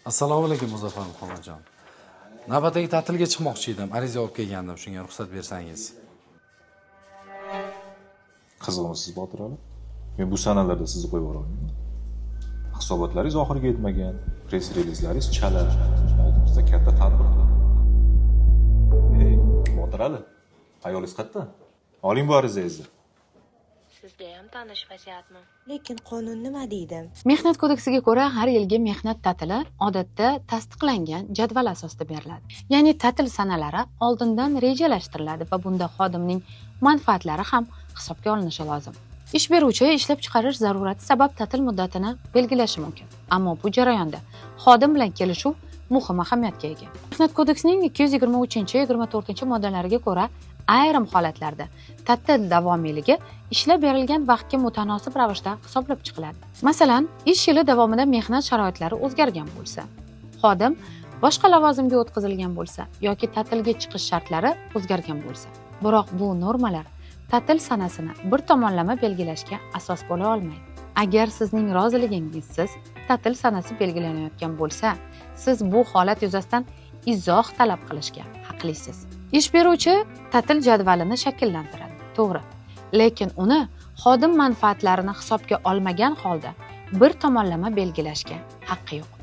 Assalomu alaykum, Muzaffar Muhammadjon. Navbatdagi ta'tilga chiqmoqchi edim. Ariza olib kelgandim, shunga ruxsat bersangiz. Qizig'misiz, Botir Ali? Men bu sanalarda sizni qo'yib yubora olmayman. Hisobotlaringiz oxiriga yetmagan, press relizlaringiz chala. Oldimizda katta tadbir. Ey, Botir Ali, ayolingiz qayerda? Oling bu arizangizni. Sizga ham tanish vaziyatmi? Lekin qonun nima deydi? Mehnat kodeksiga ko'ra, har yilgi mehnat ta'tili odatda tasdiqlangan jadval asosida beriladi. Ya'ni ta'til sanalari oldindan rejalashtiriladi va bunda xodimning manfaatlari ham hisobga olinishi lozim. Ish beruvchi ishlab chiqarish zarurati sabab ta'til muddatini belgilashi mumkin. Ammo bu jarayonda xodim bilan kelishuv muhim ahamiyatga ega. Mehnat kodeksining 223-24 moddalariga ko'ra, ayrim holatlarda ta'til davomiyligi ishlab berilgan vaqtga mutanosib ravishda hisoblab chiqiladi. Masalan, ish yili davomida mehnat sharoitlari o'zgargan bo'lsa, xodim boshqa lavozimga o'tkazilgan bo'lsa yoki ta'tilga chiqish shartlari o'zgargan bo'lsa. Biroq bu normalar ta'til sanasini bir tomonlama belgilashga asos bo'la olmaydi. Agar sizning roziligingizsiz ta'til sanasi belgilanayotgan bo'lsa, siz bu holat yuzasidan izoh talab qilishga haqlisiz. Ish beruvchi ta'til jadvalini shakllantiradi, to'g'ri. Lekin uni xodim manfaatlarini hisobga olmagan holda bir tomonlama belgilashga haqqi yo'q.